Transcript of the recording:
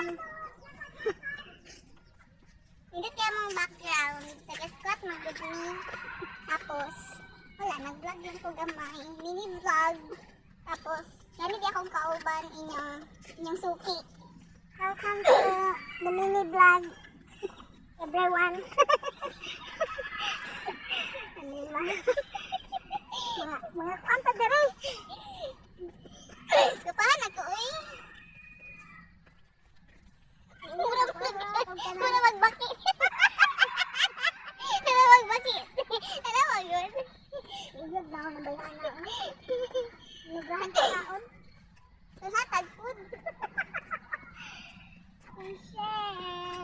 Everyone. Nindot kaayo among background. Taga-squat man gud mi. Tapos, wala, nag-vlog lang ko gamay. Mini vlog. Tapos, kani di akong kauban inyong suki. Welcome to the mini vlog, everyone. Ano lang? Mga kwanta dere. Kapahan ako, uy. Mura magbaki. Mura magbaki. Ano ba yun? Uyog na ako ng bayana. Nugahan sa kaon. Sa tagpod. Oh, shit.